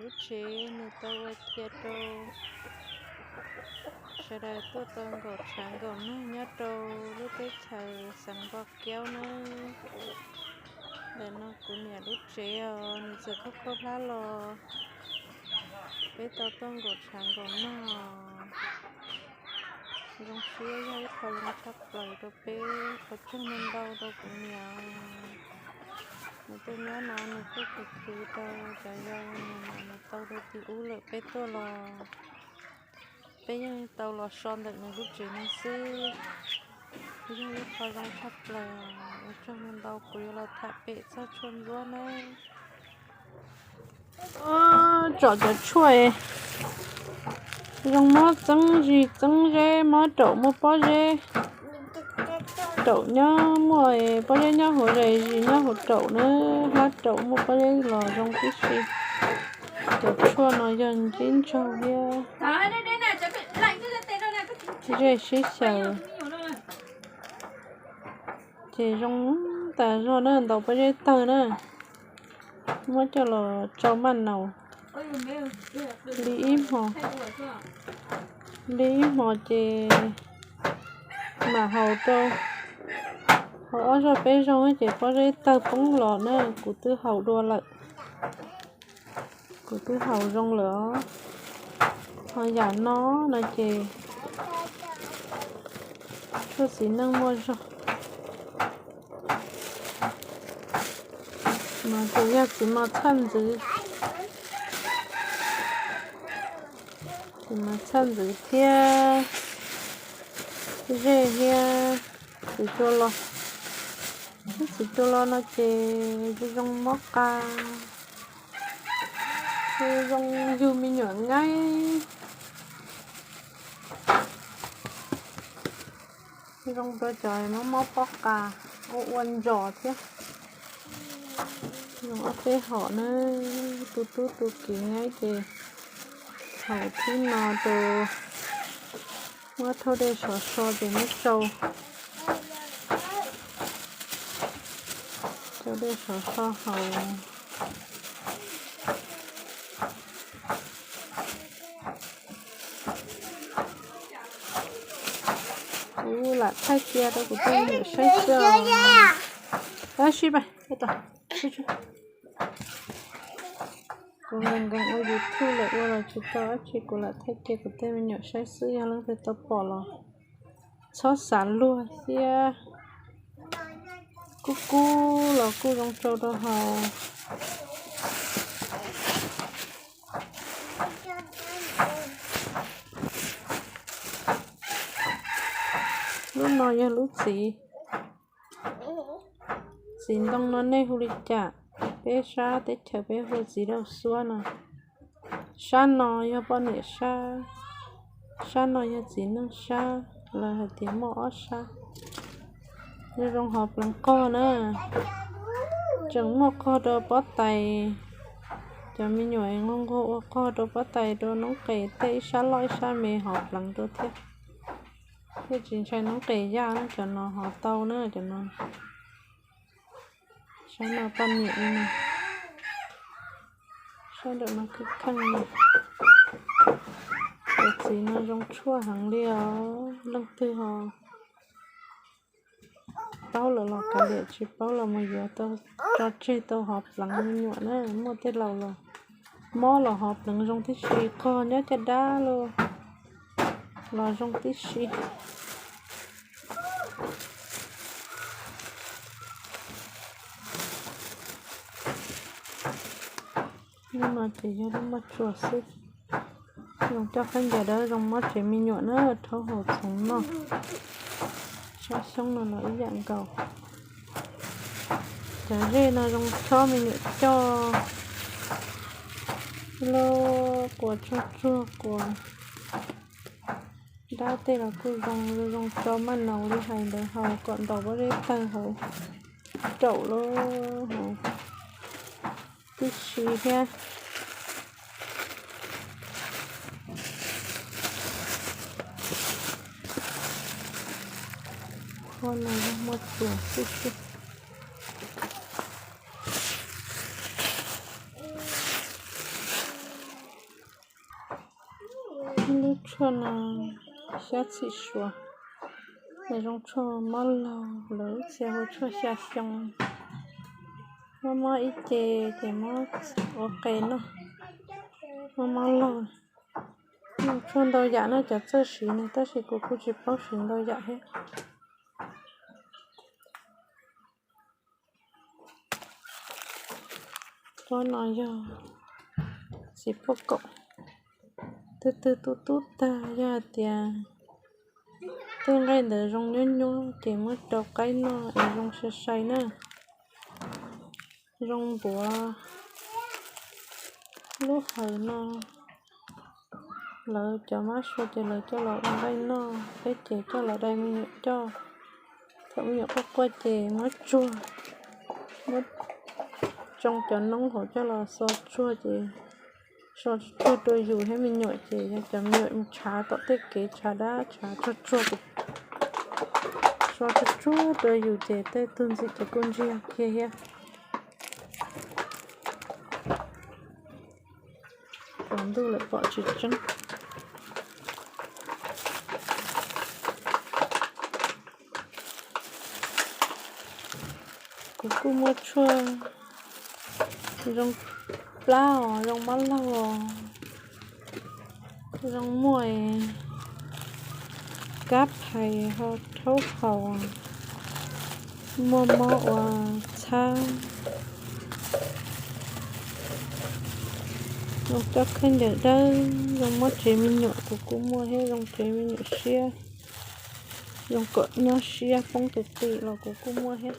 Lub tsev nws tau ua cia rau sawv daws tuaj tau nkaum tshav nkaum nag nyob rau lub teb chaws xeev Npos Kaub nawb. Ntawm no kuv niam lub tsev os, nws txawm khaub khaub hlab los peb tau tuaj nkaum tshav nkaum nag. Zoo siab yog ib qho zoo tshaj plaws rau peb, ua tsaug ntau ntau rau kuv niam. Nws tuaj nyob no nws kuj khwv khwv rau cov yau, nws mam mus tau rau tim ub lawm, peb tuaj los peb yeej tau los so ntawm nws lub tsev no xwb. Yog ib qho zoo tshaj plaws, ua tsaug ntau, kuv yuav los tham pem txog tshuaj ntsuab nawb. Tsom cov tshuaj zoo mob txeeb zis txeeb zeb, mob raum muaj pob zeb, raum nyob muaj pob zeb nyob hauv zais, zis nyob hauv raum nawb, hlab raum muaj pob zeb los zoo tib si. Cov tshuaj no yog ntsib ntsaug thiab zej sib xyaw, ces zoo tas zog na, ntaus pob zeb tawg na. Muab coj los tsau maj naus li ib hmo, li ib hmo ces mam haus rau, haus ob zaug peb zaug ces pob zeb tawg poob los na, kuv twb haus dua lawm. Kuv twb haus zoo lawm os. Ho yam no no ces tshuaj txiv neej muaj zog. Mas ces yog txiv mos txhaj ntxwv, txiv mos txhaj ntxwv thiab zej thiab txiv tua los. Lub txiv tua los no ces zoo zoo mob qa, zoo zoo yug me nyuam nqaij, zoo rau cov mob mob pob qa, ua ua ntsos thiab. Zoo ob peb hom na, tu tub tu kiv nqaij ces haus thib no rau, muab thauj dej sov so ces muab tsau, tsau dej sov so haus. Kuv lam thaij cia rau kuv tej me nyuam saib xwb os. Tab sis kuv nkees nkees ua YouTube lawm ua los tsis tau dab tsi, kuv lam thaij cia kuv tej me nyuam saib xwb, yog leej twg tau pom los txhob xav luag thiab. Kub kub los kuj zoo tsau rau haus. Lub no yog lub txiv, txiv ntoo no nej hu li cas? Peb sab teb chaws peb hu txiv rau xuab no. Sab no yog poj niam sab, sab no yog txiv neej sab, lawv hais tias muaj ob sab. Zoo zoo hov pleev qog na, tseem muaj qog rau pob tais. Cov me nyuam nquag nquag ua qog rau pob tais rau noob qes tej, ib sab loj ib sab me hov pleev rau thiab. Thiaj tsis ntshai noob qes yaj na, cov no hov tau na, cov no. Sab no poj niam li no, sab ntawm no khwj kheej no. Cov txiv no zoo tshuaj heev li os, leej twg ho paub lawm los kav liam, tsis paub los mus yuav tso tseg tau hov pleev me nyuam na. Muaj tej laus los mob los hov pleev zoo tib si, qog nyob caj dab los zoo tib si. Lub no ces yog lub moj tsuas xwb. Zoo coj khaub ncaws dawb zoo mob tsev me nyuam na, rhaub haus txhoov noj. Sab xyoob no los ib yam nkaus. Cov zej no zoo chob me nyuam coj, lub quas tsuag tsuag quas dab tej los kuj zoo, zoo tso maj naus li hais ntawd haus kom ntaus pob zeb tawg hauv raum lub hauv tib si thiab. Qhov no yog moj tsuas tib si. Tshuaj no xyab txhim suav, nws zoo tshuaj mob laug, lawv ib txhia hu tshuaj xya xyoo. Mob mob ib ce ces muab ua qe noj, mob mob laug. Tshuaj ntau yam no cov txawj siv no tab sis kuv kuj tsis paub siv ntau yam thiab. Pob no yog txiv pob kaum, twb twb tub tub tag, yog hais tias tej nqaij ntawd zoo nyuab nyuab ces muab rau qaib noj es zoo sai sai na. Zoo npuav lub hawm no, lawv cov mab sua ces lawv coj los ua nqaij noj, peb ces coj los dai me nyuam coj. Thaum me nyuam quaj quaj ces muab tsuag, muab tsoo cov noob hauv coj los xo tsuag ces so tsuag rau yus thiab me nyuam ces yog cov me nyuam mus tshav tom tej kev tshav dab tshav tsuag tsuag ces so tsuag tsuag rau yus ces tej tug ntxim ces kuj ntsiag kiag thiab. Tsaus ntuj lawm pom tsis tseeb. Kuv kuj muaj tshuaj zoo plab os, zoo mab laug os, zoo muaj kab phais ho rhaub haus, muaj mob ua txhab, zoo coj khaub ncaws dawb, zoo mob tsev me nyuam kuv kuj muaj thiab, zoo tsev me nyuam siab, zoo kom nyob siab poob qis qis los kuv kuj muaj thiab.